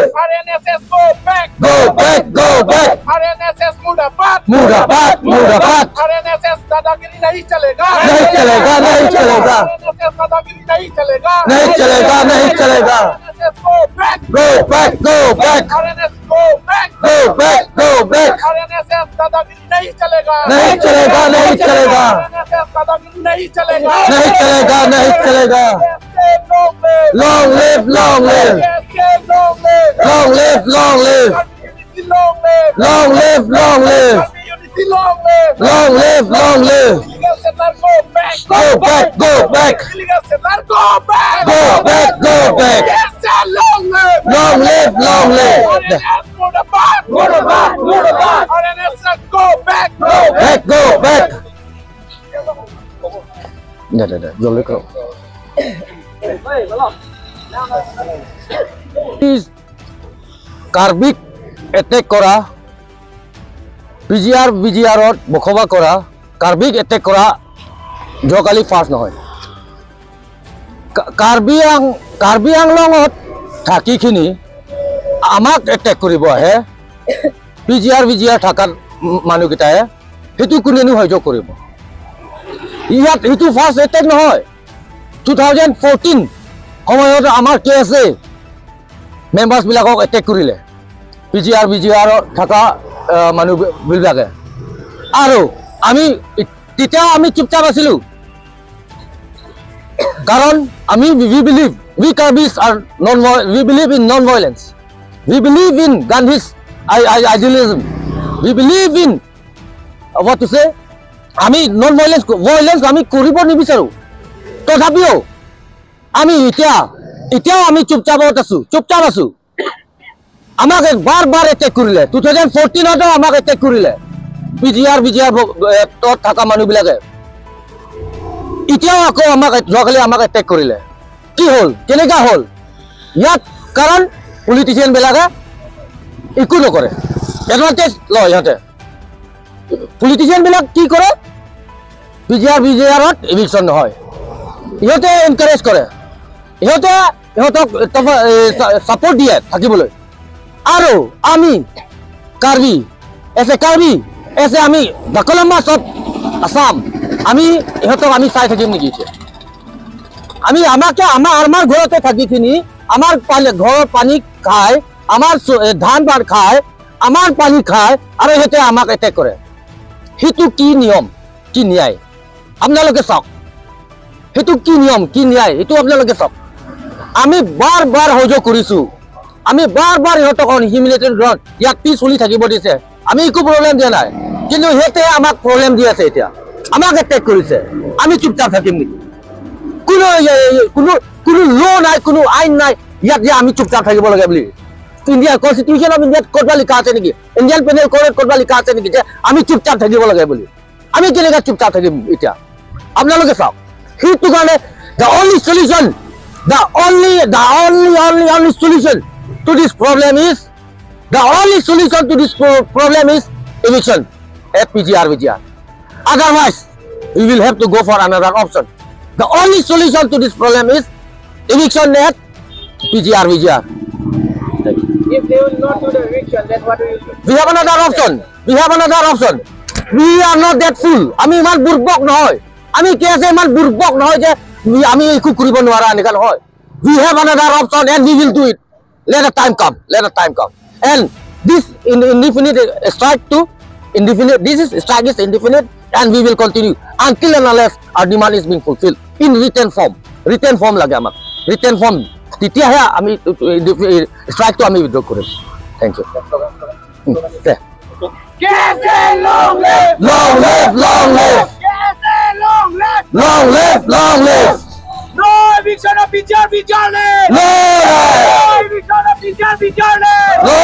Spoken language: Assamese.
live. RNSS go back. Go back, go back. RNSS मुर्दाबाद, मुर्दाबाद, मुर्दाबाद। RNSS दादागिरी नहीं चलेगा, नहीं चलेगा, नहीं चलेगा। RNSS दादागिरी नहीं चलेगा, नहीं चलेगा, नहीं चलेगा। RNSS go back, go back, go back. RNSS go back, go back, go back. RNSS दादागिरी नहीं चलेगा, नहीं चलेगा, नहीं चलेगा। RNSS दादागिरी नहीं चलेगा, नहीं चलेगा, नहीं चलेगा। Long live, long live. Long live, long live. Long live, long live. Long live, long live. Go back, go back. Go back, go back, go back. Long live, long live. Go back, go back, go back. দে দে দে, জলদি করো। কাৰ্বিক এটেক কৰা, পিজিআৰ বিজিআৰত বসবাস কৰা কাৰ্বিক এটেক কৰা যোৱাকালি ফাৰ্ষ্ট নহয়। কাৰ্বি আংলঙত থাকিখিনি আমাক এটেক কৰিব আহে পিজিআৰ বিজিআৰ থকা মানুহকেইটাই, সেইটো কোনেনো সহ্য কৰিব? ইয়াত সেইটো ফাৰ্ষ্ট এটেক নহয়। 2014 সময়ত আমাৰ কে এছ এ মেম্বাৰ্ছবিলাকক এটেক কৰিলে পিজিআৰ বিজিআৰত থকা মানুহবিলাকে, আৰু আমি তেতিয়াও আমি চুপচাপ আছিলোঁ, কাৰণ আমি we believe, we Karbis are non, we believe in non violence, we believe in Gandhi's idealism, we believe in what to say, আমি নন ভাইলেন্স, ভাইলেন্স আমি কৰিব নিবিচাৰোঁ। তথাপিও আমি এতিয়াও আমি চুপচাপত আছোঁ, চুপচাপ আছোঁ। আমাক বাৰ বাৰ এটেক কৰিলে, 2014তো আমাক এটেক কৰিলে পিজিআৰ বিজিআৰ থকা মানুহবিলাকে, এতিয়াও আকৌ আমাক যোৱাকালি আমাক এটেক কৰিলে। কি হ'ল, কেনেকুৱা হ'ল ইয়াত? কাৰণ পলিটিচিয়ানবিলাকে একো নকৰে, এডভান্টেজ লয় ইহঁতে। পলিটিচিয়ানবিলাক কি কৰে, পিজিআৰ বিজিআৰত ইভিকশ্যন নহয়, ইহঁতে এনকাৰেজ কৰে, ইহঁতে ইহঁতক ছাপৰ্ট দিয়ে থাকিবলৈ। আৰু আমি Karbi, as a Karbi, as a আমি the Columbus of Assam, আমি ইহঁতক আমি চাই থাকিম নেকি এতিয়া? আমি আমাকে আমাৰ ঘৰতে থাকিখিনি আমাৰ পানী, ঘৰৰ পানী খায়, আমাৰ ধান পাত খায়, আমাৰ পানী খায়, আৰু ইহঁতে আমাক এটেক কৰে। সেইটো কি নিয়ম, কি ন্যায়? আপোনালোকে চাওক, সেইটো কি নিয়ম, কি ন্যায়, সেইটো আপোনালোকে চাওক। আমি বাৰ বাৰ সহ্য কৰিছোঁ, আমি বাৰ বাৰ ইহঁতক হিউমিনেটেড গ্ৰাউণ্ড ইয়াত পিছ চলি থাকিব দিছে, আমি একো প্ৰব্লেম দিয়া নাই, কিন্তু সিহঁতে আমাক প্ৰব্লেম দি আছে। এতিয়া আমাক এটেক কৰিছে, আমি চুপচাপ থাকিম নেকি? কোনো কোনো কোনো ল' নাই, কোনো আইন নাই ইয়াত যে আমি চুপচাপ থাকিব লাগে বুলি। ইণ্ডিয়া কনষ্টিটিউশ্যন অফ ইণ্ডিয়াত ক'ৰবাত লিখা আছে নেকি, ইণ্ডিয়ান পেনেল কোডত ক'ৰবাত লিখা আছে নেকি যে আমি চুপচাপ থাকিব লাগে বুলি? আমি কেনেকৈ চুপচাপ থাকিম এতিয়া? আপোনালোকে চাওক। সেইটো কাৰণে the only solution, the only the only only only solution to this problem is, the only solution to this problem is eviction at PGR BGR. Otherwise we will have to go for another option. The only solution to this problem is eviction at PGR BGR. If they will not do the eviction, then what will you do? We have another option. We have another option. We are not that fool. আমি ইমান বুৰ্বক নহয়, আমি কে আছে ইমান বুৰ্বক নহয় যে আমি একো কৰিব নোৱাৰা এনেকুৱা নহয়। We have another option and we will do it. Let the time come. Let the time come. And this indefinite strike to indefinite, this is strike is indefinite, and we will continue until and unless our demand is being fulfilled in written form. Written form লাগে আমাক, written form, তেতিয়াহে আমি ষ্ট্ৰাইকটো আমি উইথড্ৰ কৰিম। Thank you. Long live! Long live, long live! Long live! Long live, long live! No eviction of PGR BGR land! No No eviction of PGR BGR land! No!